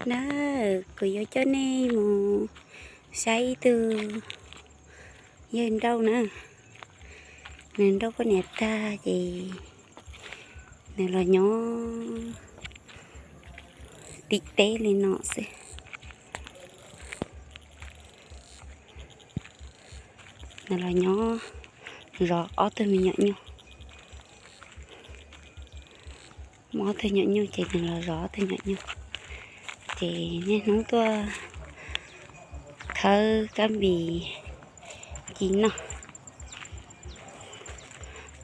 Na, kuv yuav coj nej mus saib ib tug yawg nrauj na. Nws nrauj poj niam tag ces nws los nyob tim teb li no xwb. Nws los nyob zov ob tug me nyuam nyuj. Muaj ob tug nyuam nyuj ces nws los zov ob tug nyuam nyuj. Ces niaj hnub tuaj khawb kab npis ci noj,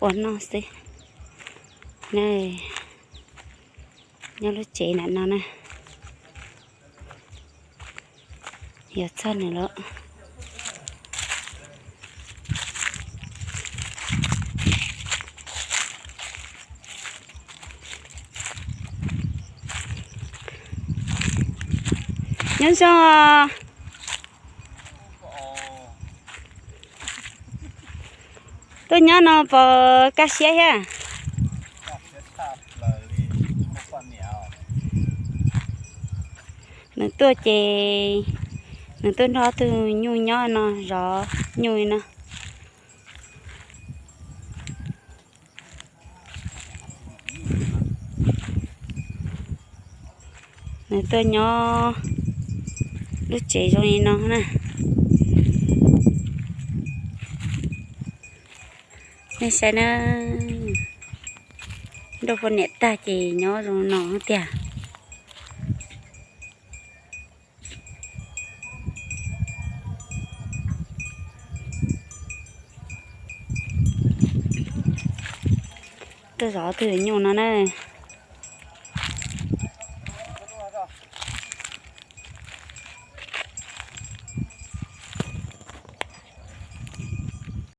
ua noj xwb. Nyob lub tsev nram no na. Yog txog nws lawm. Nyob zoo. Tuaj nyob no puas kaj siab thiab? Nws tuaj ces nws tuaj nrog tug nyuj nyob no, zov nyuj no. Nws tuaj nyob lub tsev zoo li no na. Nej saib na, nrauj poj niam tag ces nyob zoo no tiag. Tuaj zov tug nyuj no na.